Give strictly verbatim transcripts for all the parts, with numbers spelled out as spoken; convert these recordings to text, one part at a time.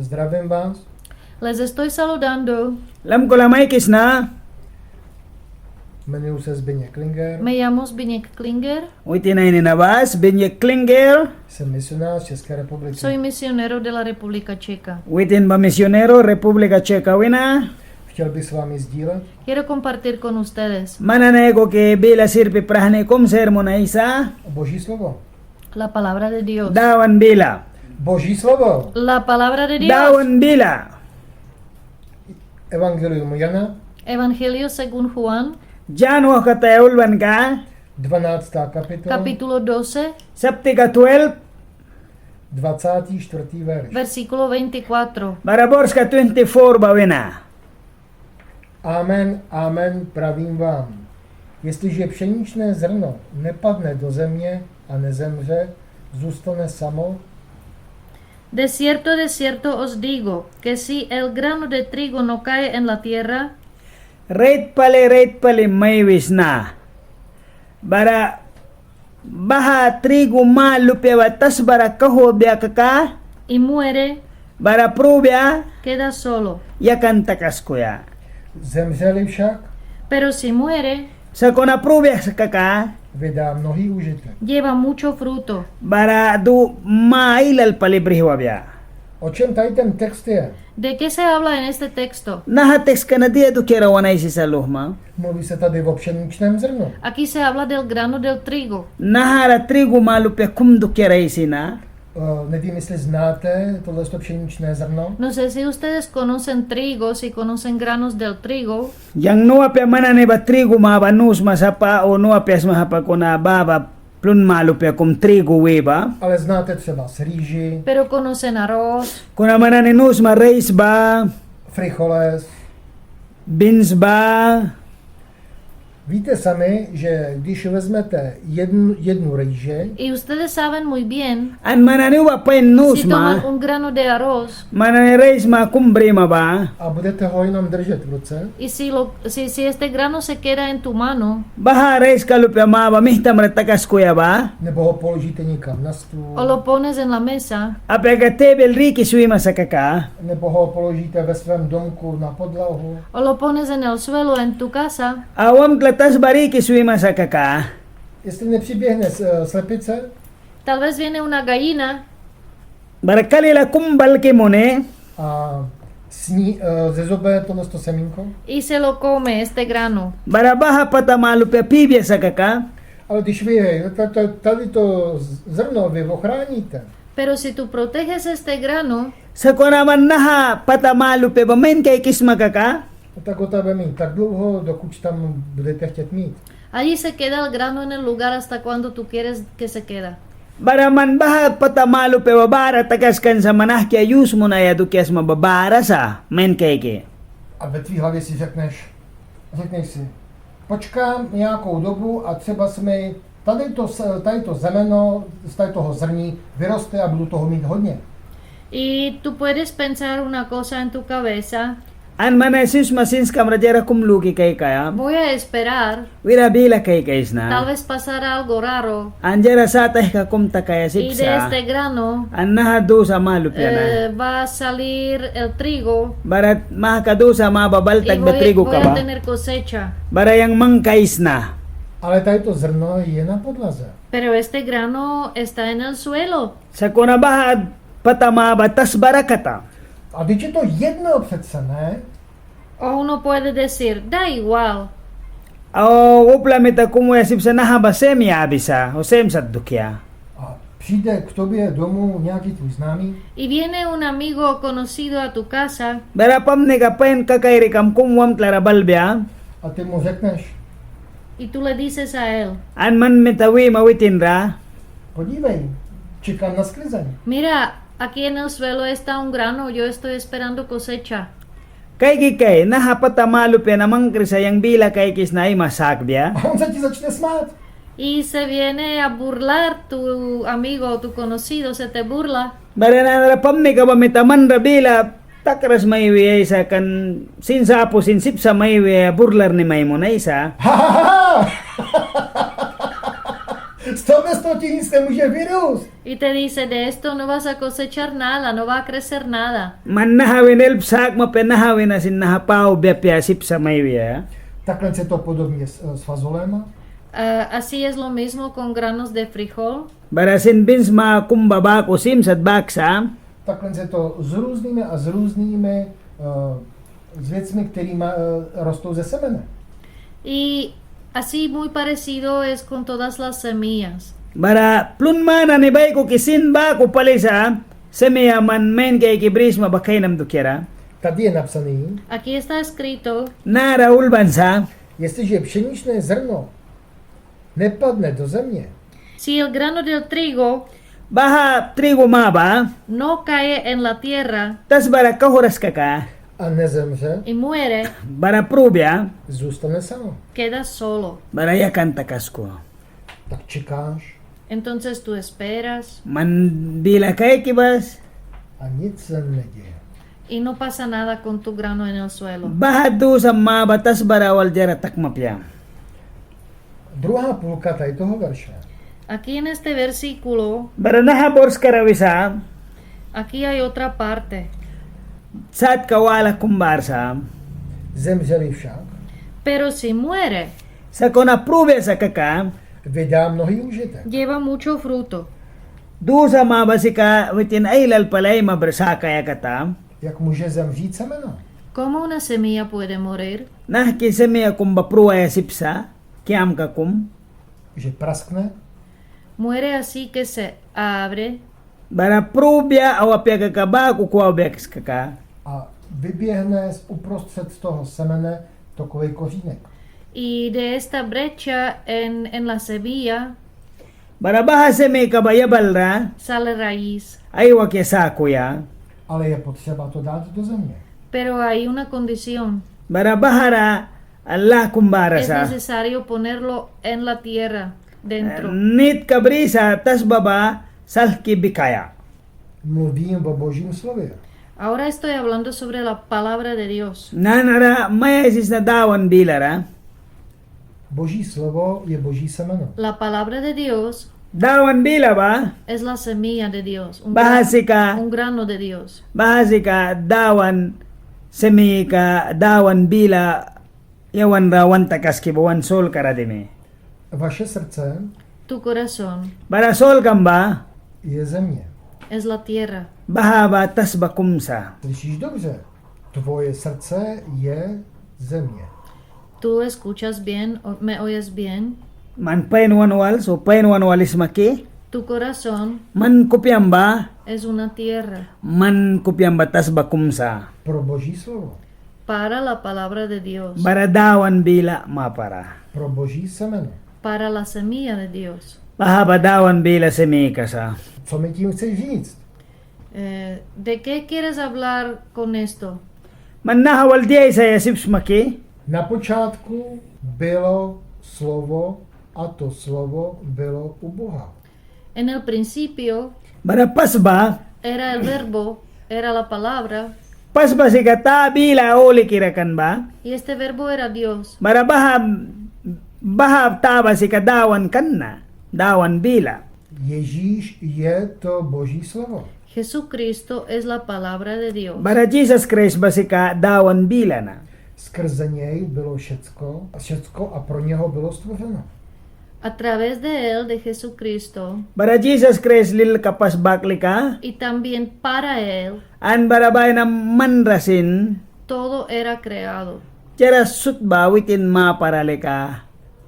Zdravím vás. Les estoy saludando. Lamkula maikisna. Jmenuji se Zbyněk Klinger. Me llamo Zbyněk Klinger. Witin ai nina ba Zbyněk Klinger. Jsem misionář z České republiky. Soy misionero de la República Checa. Witin ba misionero República Checa wina. Chtěl bych s vámi sdílet. Quiero compartir con ustedes. Man nani aikuki bila sirpi prahni kum sermon aisa. Boží slovo. La palabra de Dios. Dawan bila. Boží slovo. La palabra de Dios. Dawan bila. Evangelium Jana. Evangelio según Juan. Jan wauhkataya ulbanka. Dvanáctá kapitola. Capítulo doce. Saptika twelve. Dvacátý čtvrtý verš. Versículo veinticuatro. Bara borska twenty-four ba wina. Amen, amen, pravím vám. Jestliže pšeničné zrno nepadne do země a nezemře, zůstane samo. De cierto, de cierto os digo, que si el grano de trigo no cae en la tierra, rait pali, rait pali mai wisna. Bara baha trigu ma lupia ba tasbara kauhwbia kaka. Y muere. Bara prubia. Queda solo. Yakan takaskuya. Zemře-li však. Pero si muere. Sakuna prubia sa kaka. Vydá mnohý užitek. Lleva mucho fruto. Bara du ma ailal pali brihwabia. O čem tady ten text je? ¿De qué se habla en este texto? Naha tekstka na dia dukiara wan aisisa luhma. Mluví se tady o pšeničném zrnu. Aquí se habla del grano del trigo. Nahara trigu ma lupia kum dukiara aisina. Eh, nevím, jestli znáte tohleto pšeničné zrno. No sé si ustedes conocen trigo, si conocen granos del trigo. Yang nu apia man nani ba trigu ma ba nu sma sapa o nu apia sma sapa kuna baha ba plun ma lupia kum trigu wi ba. Ale znáte třeba z rýži. Pero conocen arroz. Kuna man nani nu sma rais ba. Frijoles. Beans ba. Víte sami, že když vezmete jednu, jednu rýži. Y ustedes saben muy bien. An man nani uba pain nu sma. Si toman un grano de arroz. Man nani rais ma kum brima ba. A budete ho jenom držet v ruce. Y si lo, si, si este grano se queda en tu mano. Baha raiska lupia ma ba mihtamra takaskuya ba. Nebo ho položíte někam na stůl. O lo pones en la mesa. Apia kaka tebil riki swima sa kaka. Nebo ho položíte ve svém domku na podlahu. O lo pones en el suelo en tu casa. A wamtla tasba riki swima sa kaka. Jestli nepřiběhne s-, eh, slepice. Tal vez viene una gallina. Bara kalila kum balki muni. A sní, eh, zezobe tohleto semínko. Y se lo come este grano. Bara baha pata ma lupia pibia sa kaka. Ale když vy ta-, ta-, tady to z-, zrno vy ochráníte. Pero si tú proteges este grano. Sakuna man naha pata ma lupia ba main kaikisma kaka. Tak ho tam bude mít tak dlouho, dokud tam budete chtět mít. Allí se queda el grano en el lugar hasta cuando tú quieres que se queda. Bara man baha pata ma lupia ba bara takaskan sa man ahkia yus munaia dukia sma ba bara sa main kaiki. A ve tvý hlavě si řekneš, Řekneš si: počkám nějakou dobu a třeba se mi tady to s-, tady to semeno z tady toho zrní vyroste a budu toho mít hodně. Y tú puedes pensar una cosa en tu cabeza. An man nani sip sma sinskamra diara kum luki kaikaia. Voy a esperar. Wira bila kaikaisna. Tal vez pasará algo raro. An diara sat aihka kum takaia sip sa. Y de este grano, an naha dusa ma lupia na, eh, va a salir el trigo. Bara mahka dusa ma ba bal takbia trigu ka ba. Y voy, voy a tener cosecha. Bara yang mangkaisna. Ale tady to zrno je na podlaze. Pero este grano está en el suelo. Sakuna baha pata ma ba tasbara kata. A vždyť je to jedno přece, ne? O uno puede decir, da igual. O upla mita kum wiaia sip sa, naha ba sem yabisa, o sem sat dukia. A přijde k tobě domů nějaký tvůj známý. Y viene un amigo conocido a tu casa. Bara pamnika pain kakairikam kum wamtlara balbia. A ty mu řekneš. Y tú le dices a él. An man mita wima witin ra. Podívej, čekám na sklizeň. Mira, aquí en el suelo está un grano, yo estoy esperando cosecha. Kaiki kai, naha pata ma lupia na mangkri sa, yang bila kaikisna, ai ma sakbia. A on se ti začne smát. Y se viene a burlar tu amigo, tu conocido, se te burla. Bara nanara pamnika ba mita man ra bila takras mai wiaisa, kan sins apu sin sip sa mai wiaia, burlar ni mai munaisa. Ha, ha, ha, ha. Z toho města ti nic nemůže vyrůst. Y te dice, de esto no vas a cosechar nada, no va a crecer nada. Man naha wina help sakma apia, naha wina sin naha paubia apia sip sa mai wiaia. Takhle je to podobně s, s fazolema. Ah, así es lo mismo con granos de frijol. Bara sin bins ma kum ba baku sim sat bak sa. Takhle je to s různými a s různými, eh, s věcmi, kterýma, eh, rostou ze semene. Y así muy parecido es con todas las semillas. Bara plun mana ni baku ki sin baku pali sa, semilla man main kaiki brisma ba kainam dukiara. Tady je napsaný. Aquí está escrito. Nara ulban sa. Jestliže pšeničné zrno nepadne do země. Si el grano del trigo. Baha trigo ma ba. No cae en la tierra. Tasbara kauhras kaka. A nezemře. Y muere. Bara prubia. Zůstane samo. Queda solo. Bara yakan takasku. Tak čekáš. Entonces tú esperas. Man bila kaiki bas. A nic se neděje. Y no pasa nada con tu grano en el suelo. Baha dusa ma ba tasbara wal diara takma apia. Druhá půlka tady toho verše. Aquí en este versículo. Bara naha borskara wisa. Aquí hay otra parte. Satka wala kum bara sa. Zemře-li však. Pero si muere. Sakuna prubia sa kaka. Vydá mnohý užitek. Lleva mucho fruto. Dusa ma ba sika witin ailal pali ai ma bri sakaia kata. Jak může zemřít semeno? ¿Cómo una semilla puede morir? Nahki semilla kum ba pruaia sip sa, kiamka kum. Že praskne. Muere así que se abre. Bara prubia au apia kaka baku kwabia kaka. A vyběhne z uprostřed toho semene takovej kořínek. Y de esta brecha en, en la semilla. Bara baha semillaka ba yabalra. Sale raíz. Ai wakia sakuya. Ale je potřeba to dát do země. Pero hay una condición. Bara bahara lâ kum bara sa. Es necesario ponerlo en la tierra, dentro. Nitka brisa tasba ba salki bikaia. Mluvím o Božím slově. Ahora estoy hablando sobre la palabra de Dios. Nanara mai aisisna Dawan bilara. Boží slovo je Boží semeno. La palabra de Dios. Dawan bila ba. Es la semilla de Dios. Un gran-, baha sika, un grano de Dios. Baha sika Dawan semillaka, Dawan bila yawanra wan takaski ba wan solkara dimi. Vaše srdce. Tu corazón. Bara solkam ba. Je země. Es la tierra. Baha ba tasba kum sa. Slyšíš dobře? Tvoje srdce je země. Tú escuchas bien, o-, me oyes bien. Man pain wan wals, o pain wan walisma ki. Tu corazón. Man kupiam ba. Es una tierra. Man kupiam ba tasba kum sa. Pro Boží slovo. Para la palabra de Dios. Bara Dawan bila mapara. Pro Boží semeno. Para la semilla de Dios. Baha ba Dawan bila semillaka sa. Co mi tím chceš říct? Eh, ¿de qué quieres hablar con esto? Man naha wal dia aisaia sip sma ki? Na počátku bylo slovo a to slovo bylo u Boha. En el principio. Bara pas ba. Era el verbo, era la palabra. Pas ba sika ta bila hulikira kan ba. Y este verbo era Dios. Bara baha, baha ta ba sika Dawan kan na, Dawan bila. Ježíš je to Boží slovo. Jesucristo es la palabra de Dios. Bara Jisas Kraist ba sika Dawan bila na. Skrze něj bylo všecko, všecko a pro něho bylo stvořeno. A través de él, de Jesucristo. Bara Jisas Kraist lilka pas bak lika. Y también para él. An bara baha na man ra sin. Todo era creado. Diara sut ba witin mapara lika.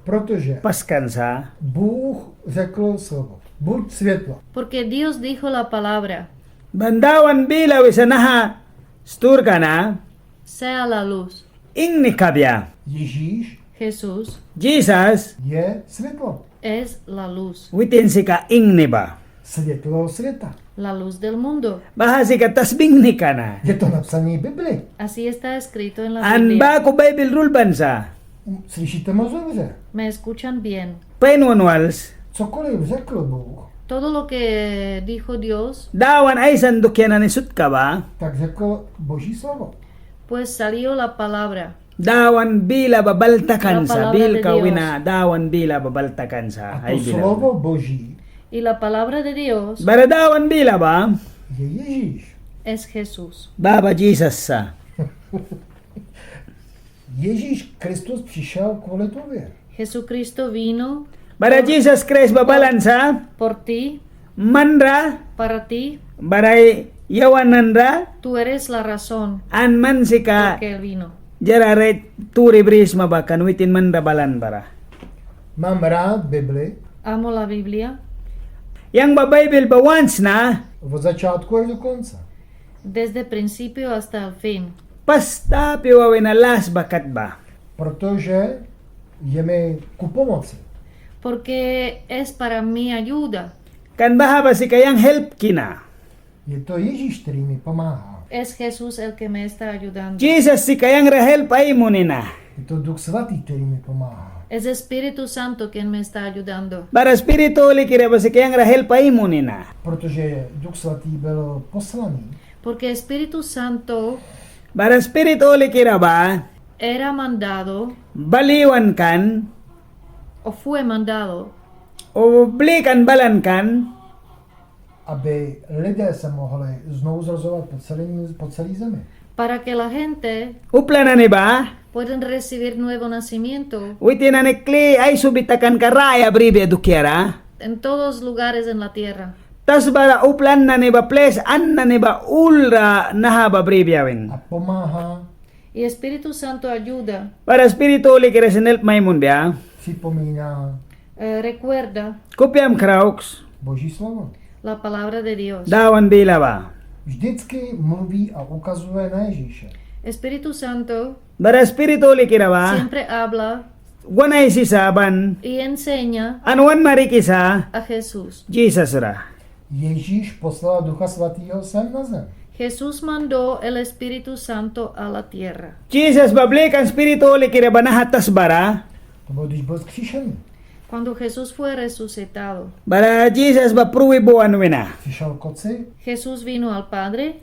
Protože paskan sa. Bůh řekl slovo. Buď světlo. Porque Dios dijo la palabra. Ban Dawan bila wisa naha sturka na. Sea la luz. Ingni kabia. Ježíš. Jesús. Jisas. Je světlo. Es la luz. Witin sika ingni ba. Světlo světa. La luz del mundo. Baha sika tasba ingnika na. Je to napsané v Bibli. Así está escrito en la Biblia. An baku Baibil ra ulban sa. Slyšíte moc dobře. Me escuchan bien. Pain wan wals. Cokoliv řekl Bůh. Todo lo que dijo Dios. Dawan aisan dukia nani sutka ba. Tak řekl Boží slovo. Pues salió la palabra. Dawan bila ba bal takan sa, bilka wina Dawan bila ba bal takan sa. A to slovo Boží. Y la palabra de Dios. Bara Dawan bila ba. Je Ježíš. Es Jesús. Baha ba Jisas sa. Ježíš Kristus přišel kvůli tobě. Jesucristo vino. Bara Jisas Kraist ba balan sa. Por ti. Man ra. Para ti. Bara yawan nani ra. Tú eres la razón. An man sika. Porque él vino. Diara rait turi brisma ba kan witin man ra balan bara. Mám rád Bibli. Amo la Biblia. Yang ba Baibil ba want sna. Od začátku až do konce. Desde principio hasta el fin. Pas ta pyua wina las ba kat ba. Protože je mi ku pomoci. Porque es para mi ayuda. Kan baha ba sika yang helpki na. Je to Ježíš, který mi pomáhá. Es Jesús el que me está ayudando. Jisas sika yang ra help ai muni na. Je to Duch Svatý, který mi pomáhá. Es Espíritu Santo quien me está ayudando. Bara Spirit Hulikira ba sika yang ra help ai muni na. Protože Duch Svatý byl poslaný. Porque Espíritu Santo. Bara Spirit Hulikira ba. Era mandado. Bal iwan kan. O fue mandado. O blikan balan kan. Aby lidé se mohli znovu zrozovat po celý, po celý zemi. Para que la gente. Upla nani ba. Pueden recibir nuevo nacimiento. Witin nani kli aisubi takanka raya bribia dukiara. En todos lugares en la tierra. Tasbara upla nani ba plis an nani ba ul ra naha ba bribia win. A pomáhá. Y Espíritu Santo ayuda. Bara Spirit Hulikira sin help mai munbia. Připomíná. Eh, recuerda. Kupiam krauks. Boží slovo. La palabra de Dios. Dawan bila ba. Vždycky mluví a ukazuje na Ježíše. Espíritu Santo. Bara Spirit Hulikira ba. Siempre habla. Wan aisisa ban. Y enseña. An wan marikisa. A Jesús. Jisas ra. Ježíš poslal Ducha Svatýho sem na zem. Jesús mandó el Espíritu Santo a la tierra. Jisas ba blikan Spirit Hulikira ba naha tasbara. To bylo, když byl vzkříšený. Cuando Jesús fue resucitado. Bara Jisas ba prui buan wina. Přišel k Otci. Jesús vino al Padre.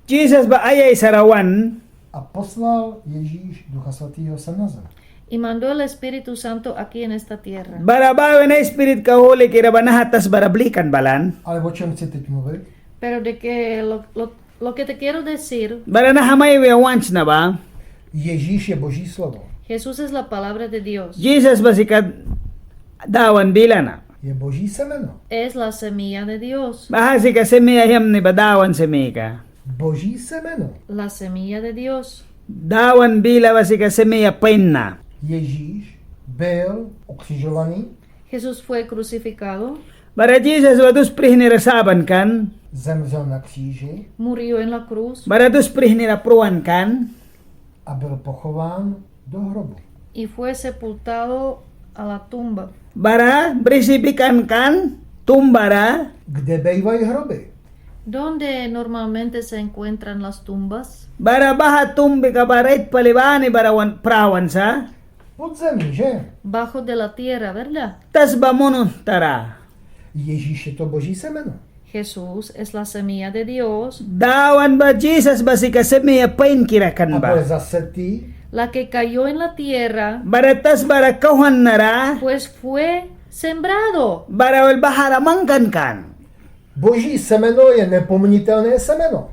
Jisas ba ai aisara wan. A poslal Ježíš Ducha Svatýho sem na zem. Y mandó el Espíritu Santo aquí en esta tierra. Bara ba wina Spiritka Hulikira ba naha tasbara blikan balan. Ale o čem chci teď mluvit? Pero de que lo, lo, lo que te quiero decir. Bara naha mai wiaia want sna ba. Ježíš je Boží slovo. Jesús es la palabra de Dios. Jisas ba sika Dawan bila na. Je Boží semeno. Es la semilla de Dios. Baha sika semilla yamni ba Dawan semillaka. Boží semeno. La semilla de Dios. Dawan bila ba sika semilla pain na. Ježíš byl ukřižovaný. Jesús fue crucificado. Bara Jisas ba dus prihni ra saban kan. Zemřel na kříži. Murió en la cruz. Bara dus prihni ra pruan kan. A byl pochován do hrobu. Y fue sepultado a la tumba. Bara brisi bikan kan tumba ra. Kde bývají hroby? ¿Dónde normalmente se encuentran las tumbas? Bara baha tumbika ba rait pali bani bara wan prawan sa. Pod zemí, že? Bajo de la tierra, ¿verdad? Tasba munuhnta ra. Ježíš je to Boží semeno. Jesús es la semilla de Dios. Dawan ba Jisas ba sika semilla painkira kan ba. A bude zasetý. La que cayó en la tierra. Bara tasbara kauhwan na ra. Pues fue sembrado. Bara wel bahara mangkan kan. Boží semeno je nepominutelné semeno.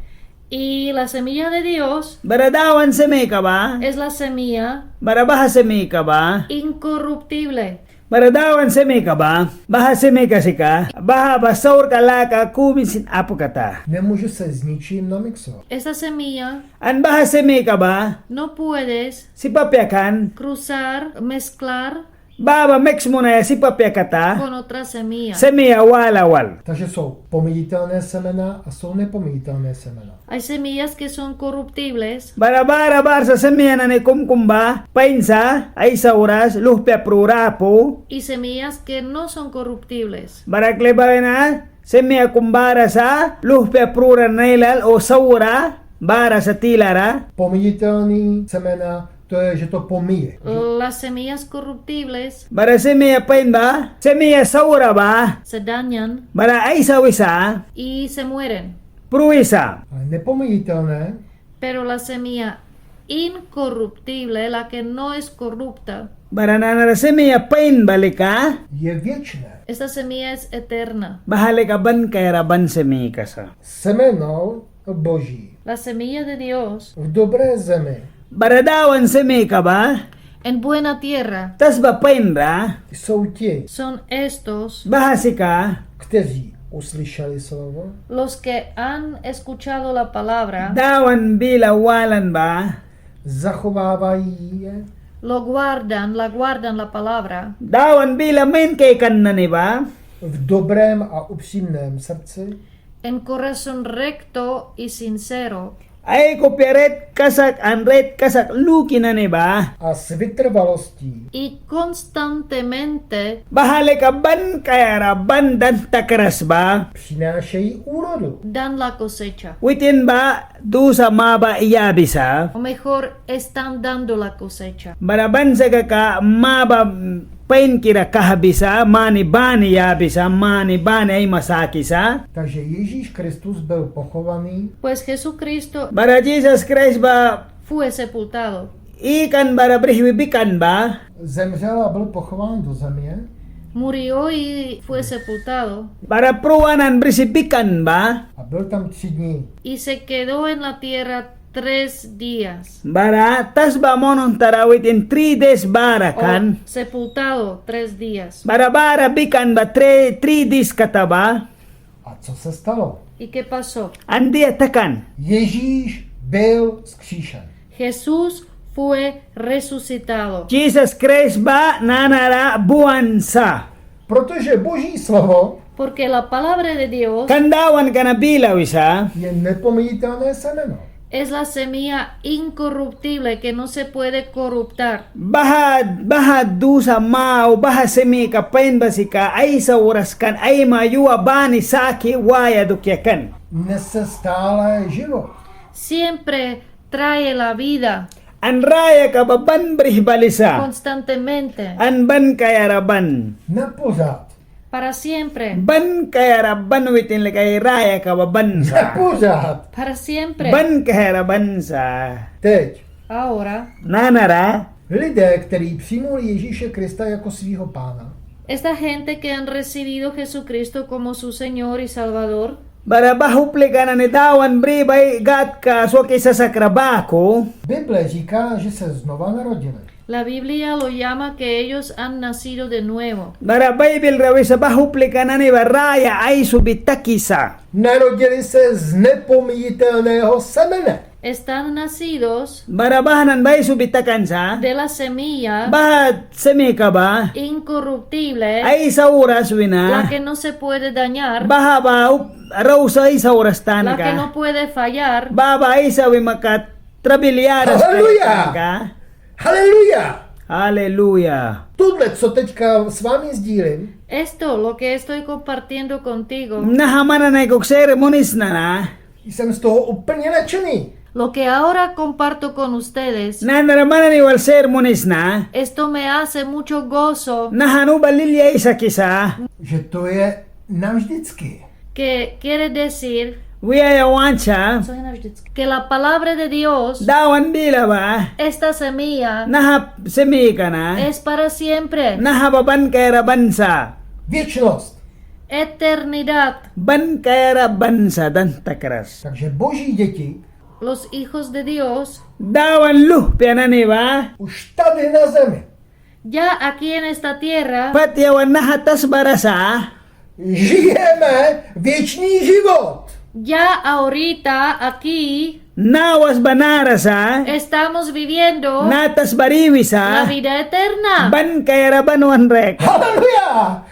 Y la semilla de Dios. Bara Dawan semillaka ba. Es la semilla. Bara baha semillaka ba. Incorruptible. Bara Dawan semillaka ba, baha semillaka sika, baha ba saurka laka kumi sin apu kata. Nemůže se s ničím namixovat. Esa semilla. An baha semillaka ba. No puedes. Sip apia kan. Cruzar, mezclar. Baha ba miks munaia sip apia kata. Con otra semilla. Semilla wala wal. Takže jsou pomíjitelné semena a jsou nepomíjitelné semena. Hay semillas que son corruptibles. Bara bara bara sa semilla nani kum kum ba pain sa, ai sauras, luhpia prura apu. Y semillas que no son corruptibles. Bara kli ba wina semilla kum bara sa, luhpia prura na ailal o saura bara sa tilara. Pomíjitelné semena, to je, že to pomíjí. Las semillas corruptibles. Bara semilla pain ba, semilla saura ba. Se dañan. Bara aisawisa. Y se mueren. Pruisa. Ale nepomíjitelné. Pero la semilla incorruptible, la que no es corrupta. Bara nanara semilla pain ba lika. Je věčné. Esta semilla es eterna. Baha lika ban kaiara ban semillika sa. Semeno Boží. La semilla de Dios. V dobré zemi. Bara Dawan semillika ba. En buena tierra. Tasba painra. Jsou ti. Son estos. Baha sika. Kteří uslyšeli slovo. Los que han escuchado la palabra. Dawan bila walan ba. Zachovávají je. Lo guardan, la guardan la palabra. Dawan bila main kaikan nani ba. V dobrém a upřímném srdci. En corazón recto y sincero. Ai kupia rait kasak an rait kasak luki nani ba. A s vytrvalostí. Y constantemente. Baha lika ban kaiara ban dan takras ba. Přinášejí úrodu. Dan la cosecha. Witin ba dusa ma ba yabisa. O mejor, están dando la cosecha. Bara ban sa kaka ma ba painkira kahbisa, mani bani yabisa, mani bani aima sakisa. Takže Ježíš Kristus byl pochovaný. Pues Jesucristo. Bara Jisas Kraist ba. Fue sepultado. Ikan bara brihwi bikan ba. Zemřel a byl pochován do země. Murió y fue sepultado. Bara pruan an brisi bikan ba. A byl tam tři dny. Y se quedó en la tierra tres días. Bara tasba munuhntara witin tri dis bara kan. O sepultado tres días. Bara bara bikan ba tri, tri dis kata ba. A co se stalo? ¿Y qué pasó? An dia takan. Ježíš byl vzkříšen. Jesús fue resucitado. Jisas Kraist ba nanara buan sa. Protože Boží slovo. Porque la palabra de Dios. Kan Dawanka na bila wisa. Je nepomíjitelné semeno. Es la semilla incorruptible que no se puede corruptar. Baha, baha dusa mau, baha semillika pain ba sika ai sauras kan, aima yua bani saki waia dukia kan. Nese stále život. Siempre trae la vida. An rayaka ba ban brih balisa. Constantemente. An ban kaiara ban. Na pořád. Para siempre. Ban kaiara ban witin lika ai rayaka ba ban sa. Na pořád. Para siempre. Ban kaiara ban sa. Teď. Ahora. Nanara. Lidé, kteří přijmuli Ježíše Krista jako svýho pána. Esta gente que han recibido Jesucristo como su Señor y Salvador. Bara baha uplika nani Dawan bri ba ai Gâdka swaki sasakra baku. Bible říká, že se znova narodili. La Biblia lo llama que ellos han nacido de nuevo. Bara Baibil ra wisa baha uplika nani ba raya aisubi takisa. Narodili se z nepomíjitelného semene. Están nacidos. Bara baha nani ba aisubi takan sa. De la semilla. Baha semillika ba. Incorruptible. Ai sauras wina. La que no se puede dañar. Baha ba up-, rausa ai sauras tanka. La que no puede fallar. Baha ba Aisa wima kat trabil yaras tanka. Haleluya. Haleluya. Haleluya. Tohle, co teďka s vámi sdílím. Esto, lo que estoy compartiendo contigo. Naha man nani kuk seri munisna na. Jsem z toho úplně nadšený. Lo que ahora comparto con ustedes. Nanara man nani wal seri munisna. Esto me hace mucho gozo. Naha nu ba lilia aisakisa. Že to je navždycky. Que quiere decir. Wiaia want sa. Que la palabra de Dios. Dawan bila ba. Esta semilla. Naha semillika na. Es para siempre. Naha ba ban kaiara ban sa. Věčnost. Eternidad. Ban kaiara ban sa dan takras. Takže Boží děti. Los hijos de Dios. Dawan luhpia nani ba. Už tady na zemi. Ya aquí en esta tierra. Pat yawan naha tasbara sa. Žijeme věčný život. Ya ahorita aquí. Nawas ba nara sa. Estamos viviendo. Naha tasbara iwi sa. La vida eterna. Ban kaiara ban wan rek. Haleluya.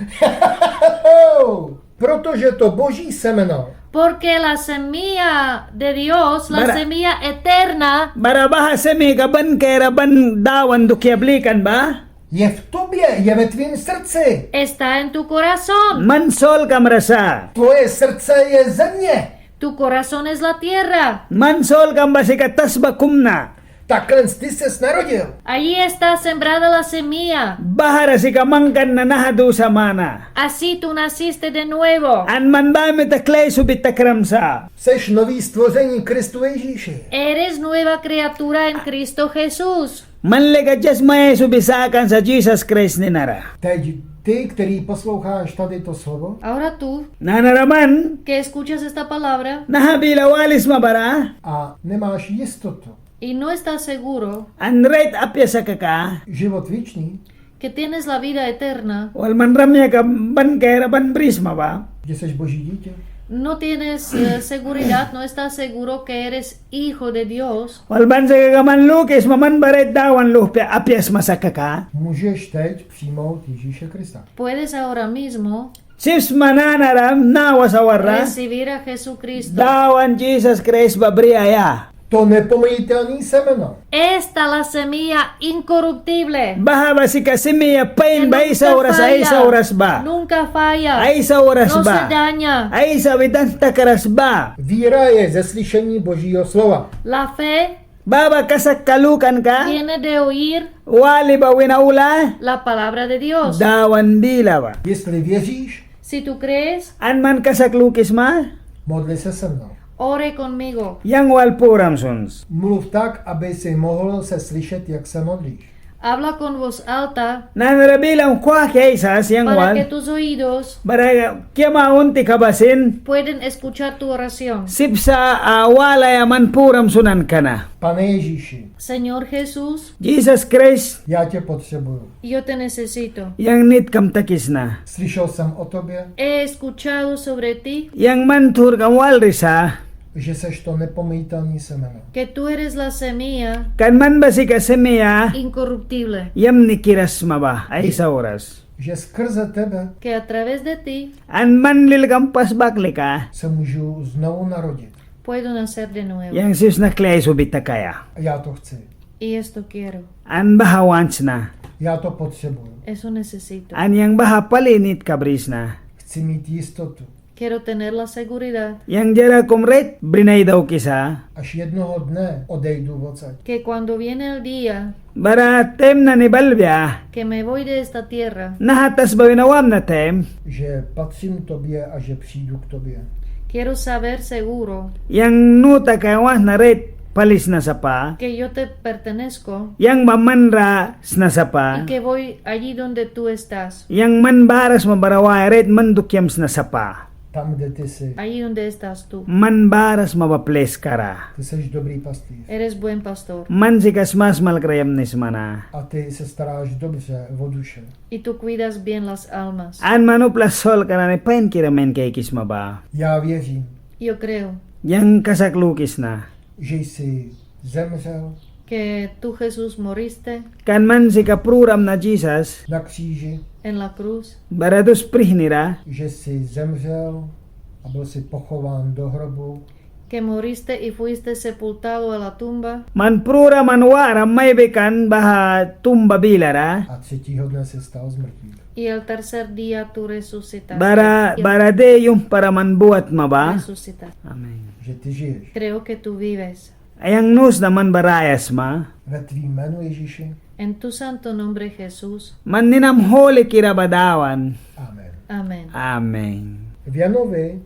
Protože to Boží semeno. Porque la semilla de Dios, la semilla eterna. Bara baha semillika ban kaiara ban Dawan dukia blikan ba. Je v tobě, je ve tvým srdci. Está en tu corazón. Man solkam ra sa. Tvoje srdce je země. Tu corazón es la tierra. Man solkam ba sika tasba kum na. Takhle ty ses narodil. Allí está sembrada la semilla. Bahara sika mangkan na naha dusa mana. Así tú naciste de nuevo. An man ba mita kli aisubi takram sa. Seš nový stvoření Kristu Ježíši. Eres nueva criatura en Cristo Jesús. Man lika jasma aisubi sakan sa Jisas Kraist ninara. Teď ty, který posloucháš tady to slovo. Ahora tú, nanara man, que escuchas esta palabra, naha bila walisma bara, a nemáš jistotu, y no estás seguro, an rait apia sa kaka, život věčný, que tienes la vida eterna, wal man rayakam ban kaiara ban brisma ba, že seš Boží dítě, no tienes, eh, seguridad, no estás seguro que eres hijo de Dios, wal ban sa kaka man lukisma man ba rait Dawan luhpia apia sma sa kaka, můžeš teď přijmout Ježíše Krista. Puedes ahora mismo, sip sma nanara nawas awarra, recibir a Jesucristo, Dawan Jisas Kraist ba briaia. To nepomíjitelný semeno. Esta la semilla incorruptible. Baha ba sika semilla pain ba, que nunca falla, aisauras, aisauras ba. Nunca falla. Aisauras ba. No se daña. Aisabi dan takras ba. Víra je ze slyšení Božího slova. La fe, baha ba kasakka lukanka, viene de oír, wali ba wina aula, la palabra de Dios, Dawan bila ba. Jestli věříš, si tú crees, an man kasak lukisma, modli se se mnou. Ore conmigo. Yang wal puram suns. Mluv tak, aby si mohl se slyšet, jak se modlíš. Habla con voz alta, nanara bilam kwaki aisas yang wal, para que tus oídos, bara kiama untika ba sin, pueden escuchar tu oración. Sip sa, ah, walaia man puram sunanka na. Pane Ježíši. Señor Jesús. Jisas Kraist. Já tě potřebuju. Yo te necesito. Yang nitkam takisna. Slyšel jsem o tobě. He escuchado sobre ti. Yang man sturkam walrisa. Že seš to nepomíjitelný semeno. Que tú eres la semilla. Kan man ba sika semilla. Incorruptible. Yamni kiras sma ba, aisauras. Že skrze tebe. Que a través de ti. An man lilkam pas bak lika. Se můžu znovu narodit. Puedo nacer de nuevo. Yang sip sna kli aisubi takaia. A já to chci. Y esto quiero. An baha want sna. Já to potřebuju. Eso necesito. An yang baha pali nitka brisna. Chci mít jistotu. Quiero tener la seguridad. Yang diara kum rait brin ai daukisa. Až jednoho dne odejdu odsaď. Que cuando viene el día. Bara taim nani balbia. Que me voy de esta tierra. Naha tasba wina wamna taim. Že patřím tobě a že přijdu k tobě. Quiero saber seguro. Yang nu takaia want sna rait pali sna sapa. Que yo te pertenezco. Yang ba man ra sna sapa. Y que voy allí donde tú estás. Yang man bara sma bara waia rait man dukiam sna sapa. Tam, kde ty jsi. Allí donde estás tú. Man bara sma ba pliskara. Ty jsi dobrý pastýř. Eres buen pastor. Man sika smasmalkra yamni sma na. A ty se staráš dobře o duše. Y tú cuidas bien las almas. An man upla solka nani painkira main kaikisma ba. Já věřím. Yo creo. Yang kasak lukisna. Že jsi zemřel. Que tú, Jesús, moriste. Kan man sika pruram na Jisas. Na kříži. En la cruz. Bara dus prihnira. Že jsi zemřel a byl jsi pochován do hrobu. Que moriste y fuiste sepultado a la tumba. Man pruram an waram mai bikan baha tumba bilara. A třetího dne jsi vstal z mrtvých. Y el tercer día tú resucitaste. Bara, bara de yumhpara man buatma ba. Resucitaste. Amén. Že ty žiješ. Creo que tú vives. Yang nu sna man ba raya sma. Ve tvým jménu, Ježíši. En tu santo nombre, Jesús. Man ninam hulikira ba Dawan. Amén. Amén. Amén. V Janovi.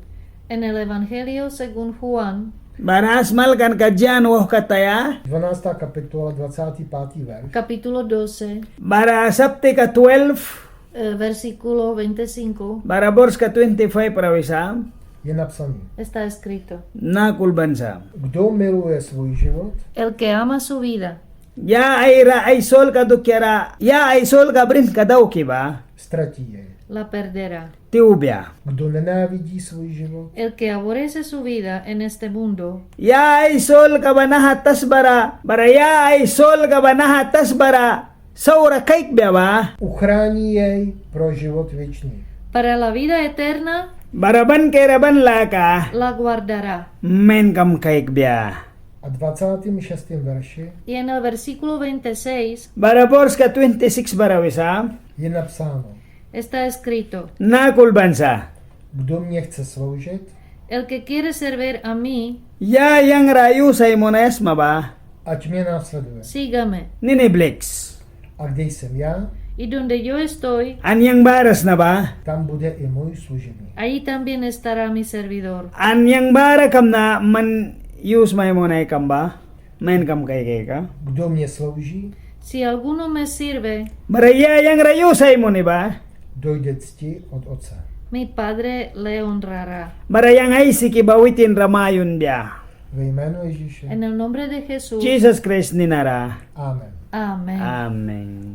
En el Evangelio según Juan. Bara smalkanka Jan wauhkataya. Dvanáctá kapitola, dvacátý pátý verš. Capítulo doce. Bara saptika twelve. Eh, versículo veinticinco. Bara borska twenty-five ra wisa. Je napsaný. Está escrito. Naku ulban sa. Kdo miluje svůj život? El que ama su vida. Ya ai ra ai solka dukiara, ya ai solka brinka dauki ba. Ztratí jej. La perderá. Tiwbia. Kdo nenávidí svůj život? El que aborrece su vida en este mundo. Ya ai solka ba naha tasbara, bara ya ai solka ba naha tasbara saura kaikbia ba. Uchrání jej pro život věčný. Para la vida eterna. Bara ban kaira ban laka. La guardará. Mainkam kaikbia. A dvacátým šestým verši. Y en el versículo veintiséis. Bara borska twenty-six bara wisa. Je napsáno. Está escrito. Naku ulban sa. Kdo mě chce sloužit? El que quiere servir a mí. Ya yang ra yus ai munaia sma ba. Ať mě následuje. Sígame. Nini bliks. A kde jsem já, Y donde yo estoy, An yang bara sna ba. Tam bude i můj služebník. Allí también estará mi servidor. An yang bara kamna man yus mai muni aikam ba. Main kam kaikaika. Kdo mě slouží, Si alguno me sirve, Bara ya yang ra yus ai muni ba. Dojde cti od Otce. Mi Padre le honrará. Bara yang aisiki ba witin ra mayunbia. Ve jménu Ježíše. En el nombre de Jesús. Jisas Kraist nina ra. Amen. Amén. Amen.